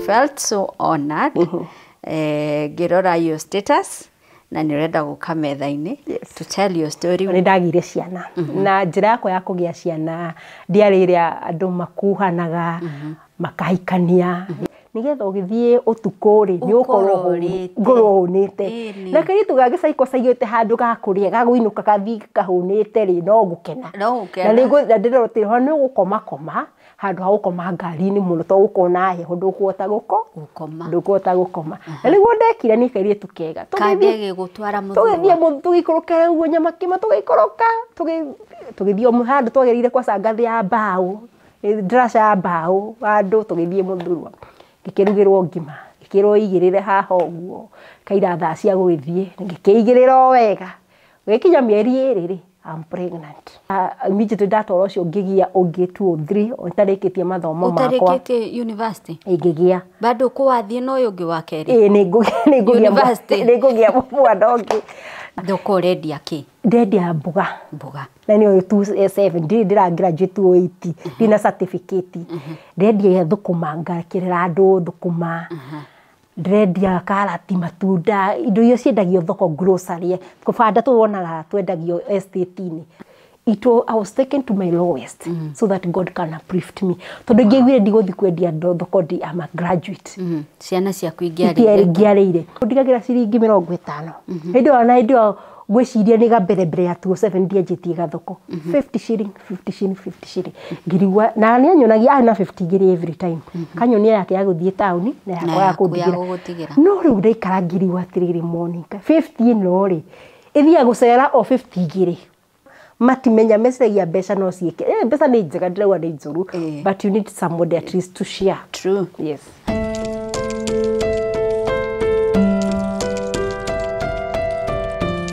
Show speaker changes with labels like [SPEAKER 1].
[SPEAKER 1] Felt so honored ngĩrora your status na nĩ ũrenda gũka metha-inĩ to tell your story.
[SPEAKER 2] Nĩ ndagĩire ciana na njĩra yakwa ya kũgĩa ciana ndiarĩ ĩrĩa andũ makuhanaga makahikania nĩgetha ũgĩthiĩ ũtukũ rĩ, nĩ ũkorwo
[SPEAKER 1] Ũkorwo
[SPEAKER 2] ngorwo hũnĩte.
[SPEAKER 1] Ĩni.
[SPEAKER 2] Na kairĩtu gagĩcaikocaigĩte handũ ga kũrĩa gagũinũka gathiĩ kahũnĩte rĩ, no gũkena.
[SPEAKER 1] No gũkena.
[SPEAKER 2] Na nĩ ndĩrora atĩ ho nĩ ũgũkomakoma handũ ha gũkoma ngari-inĩ mũno, to gũkorwo na heho, ndũkũhota
[SPEAKER 1] gũkoma.
[SPEAKER 2] Ndũkũhota gũkoma. Na nĩguo ndekire nĩ kairĩtu kega.
[SPEAKER 1] Kandege gũtwara
[SPEAKER 2] tũgĩthiĩ
[SPEAKER 1] mũthurwa.
[SPEAKER 2] Tũgĩikũrũka ũguo Nyamakima, tũgĩikũrũka, tũgĩthiĩ o handũ twagereire kwa cangathĩ ya mbaũ, ndaraca ya mbaũ handũ, tũgĩthiĩ mũthurwa, ngĩkĩrugĩrwo ngima, ngĩkĩrwo igĩrĩre haha ũguo kaira thaa cia gũgĩthiĩ, ngĩkĩigĩrĩra o wega. Gũgĩkinya mĩeri 2 rĩ, I'm pregnant. Immediately ndatwara ũcio ngĩgĩa ũngĩ 203 ũtarĩkĩtie mathomo makwa.
[SPEAKER 1] Ũtarĩkĩtie university?
[SPEAKER 2] Ngĩgĩa.
[SPEAKER 1] Bado kũ wathiĩ na ũyũ ũngĩ wa kerĩ?
[SPEAKER 2] Ĩĩ, nĩ ngũgĩa
[SPEAKER 1] University.
[SPEAKER 2] Nĩ ngũgĩa mwana ũngĩ.
[SPEAKER 1] Thoko ũrendia kĩ?
[SPEAKER 2] Ndendia mboga.
[SPEAKER 1] Mboga.
[SPEAKER 2] Na nĩ ũyũ 27 ndirĩ ndĩra graduate 280, ndina certificate. Ndendia thũkũma, ngakĩrĩra andũ thũkũma, ndĩrendia karati, matunda, indo iria ciendagio thoko, grocery kũbanda tũwonaga twendagio estate-inĩ. I was taken to my lowest so that God can uplift me, tondũ ingĩaiguire ndigũthiĩ kwendia thoko ndi am a graduate.
[SPEAKER 1] Ciana ciaku ingĩarĩire?
[SPEAKER 2] Ingĩarĩire. Ndigagĩra ciringi 50 hĩndĩ ĩyo, na hĩndĩ ĩyo ngwĩciria nĩ gambere mbere ya 27 ndianjĩtie gathoko, 50 shilling, 50 shilling, 50 shilling, ngirigua na nĩ anyonagia arĩ na 50 igĩrĩ every time, kanyonia yake ya gũthiĩ taũni na
[SPEAKER 1] Na
[SPEAKER 2] yakwa ya
[SPEAKER 1] yaku ya
[SPEAKER 2] kũndigĩra.
[SPEAKER 1] gũgũtigĩra.
[SPEAKER 2] No rĩu ndaikara ngirigua atĩrĩrĩ, Monica, 50 ĩno rĩ ĩthiaga gũcera o 50 igĩrĩ, matimenya meciragia mbeca no ciĩke. Mbeca nĩ njega, ndĩrauga nĩ njũru, but you need somebody at least to share.
[SPEAKER 1] True.
[SPEAKER 2] Yes.